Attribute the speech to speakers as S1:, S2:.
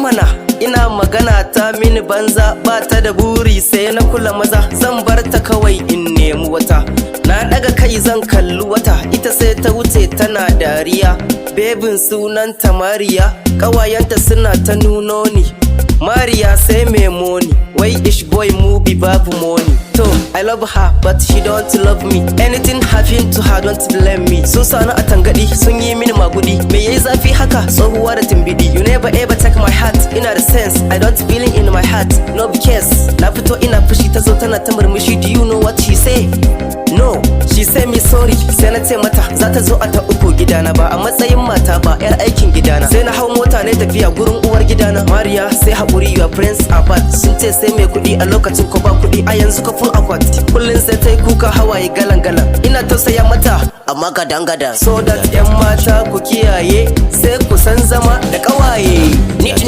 S1: Mana ina magana ta mini banza, ba ta da buri sai na kula maza. Zan bar ta kawai in nemi wata. Na daga kai zan kalli wata, ita sai ta wuce tana dariya. Bebin sunanta Mariya, ƙawayenta suna ta nuno ni. Mariya sai mai money, wai ish boy movie babu money. To, I love her, but she don't love me. Anything happen to her, don't blame me. Sun sani a tangadi, sun yi mini magudi. Me yayi zafi haka, tsohuwa da timbidi? You never ever take my heart, ina da sense. I don't feeling in my heart, no case. Na fito ina fushi, ta zo tana ta murmushi. Do you know what she say? No, she say me sorry. Sai na ce mata za ta zo a ta uku gidana, ba a matsayin mata ba, yar aikin gidana. Sai na hau mota ne tafiya gurin uwar gidana. Mariya sai haƙuri, your friends are bad. Sun ce sai mai kuɗi, a lokacin ko ba kuɗi, a yanzu ka full akwati. Kullum sai ta yi kuka, hawaye galan galan. Ina tausaya mata amma gadan gadan. So that yan mata ku kiyaye, sai ku san zama da ƙawaye.
S2: Need